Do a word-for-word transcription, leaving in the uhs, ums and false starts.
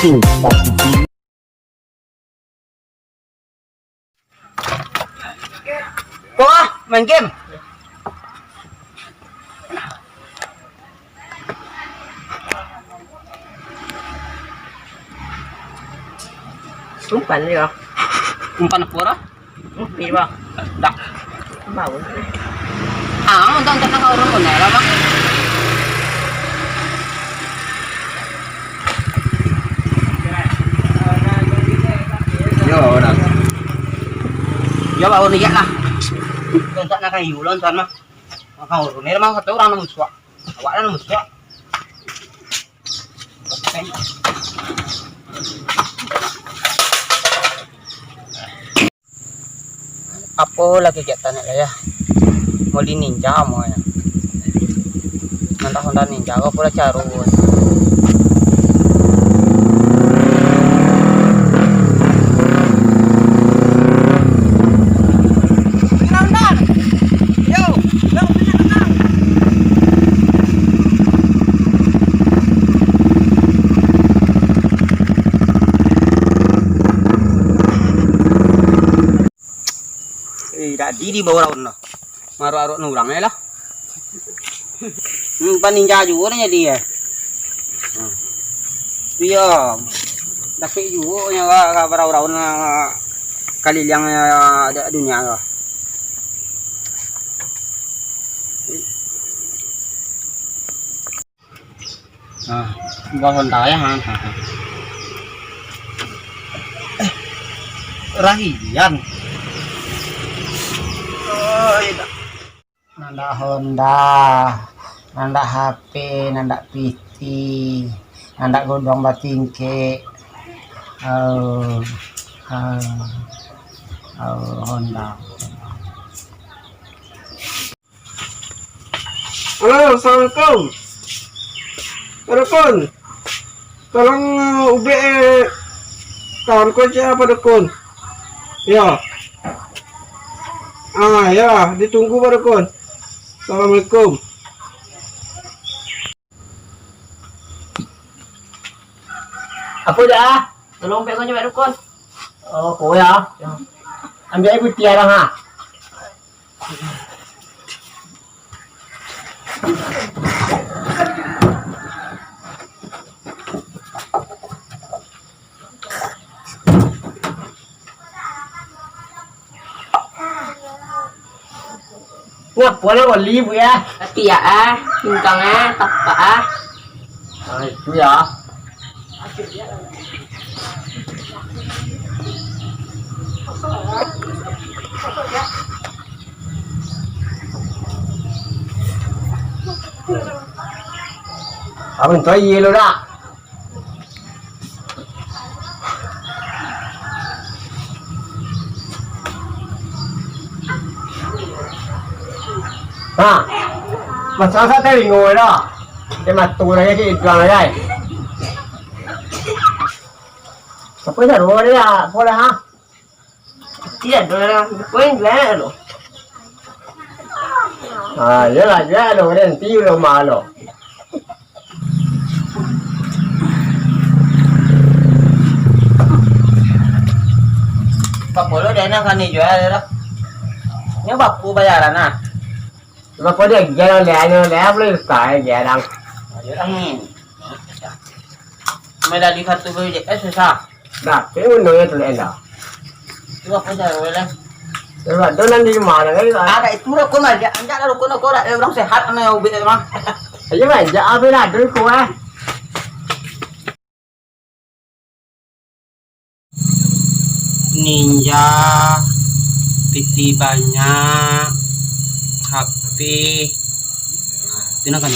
Wah, main game. Umpan dia. Umpan apa dah? Umpi, Bang. Dah. Bau. Ah, untung tenang urun pun ya, Bang. Yo, dah. Yo, bau ni lah. Untung nak kayu lah, untung mah. Makan urun ni mah satu urang nang musuak. Awak lah nang musuak. Apo lah kegiatan nak gaya? Mau di ninja mau ya. Nanti Honda ninja ko pula caru. Eh, dak di, di bawah raun lah. Marok-arok urang lah. Hmm, paninja juo dah jadi, eh. Hmm. Iyo, dapek juo nyo ka, ka barau-rau na kaliliang, eh, dunia ko. Nah, buah Honda ya, ha, ha, ha. Eh, Rahian. Oh, iya. Nandak Honda, nandak H P, nandak P C, nandak godong batingkek. Oh, oh, oh, Honda. Halo, assalamualaikum. Pak Dukun, tolong, eh, ubek, eh, kawan ko cek apa, Dukun? Yo. Ah, yo, ditunggu, Pak Dukun. Assalamualaikum. Apo dah? Tolong ubek ko cek, Pak Dukun. Oh, ko ya. Ambiak aia putiah lah, ha. Ngapo lah oli, Bu, ya? Katiak ah, pinggang ah, tapak ah. Ah, itu ya. Abang tu aia lo dak? Ha, masalah sa talingo dah. Dia mato lagi, dia iduang lagi. Siapa dah dua dia? Apa dah, ha? Tidak ada lah. Kau yang jual lo. Ah, iyalah, jual lo. Nanti lo malu. Bapo lo dana kami jual lo? Nyo bapo bayaran ah? Bapo dia jual lo, dia jual lo, boleh juta jual dang. Ayo lah ni. Main dari kartu B P J S susah. Dah, ini undangnya tu, Enda. Itu apa cara, Wele? Coba, tu nanti di mana, kan? Ada itu rokok mah, dia anjak lah rokok, rokok lah, eh, orang sehat, sama ubek mah. Ayo, mah, anjak, apa lah, dulu kau, eh? Ninja, piti banyak, H P. Itu nak kan?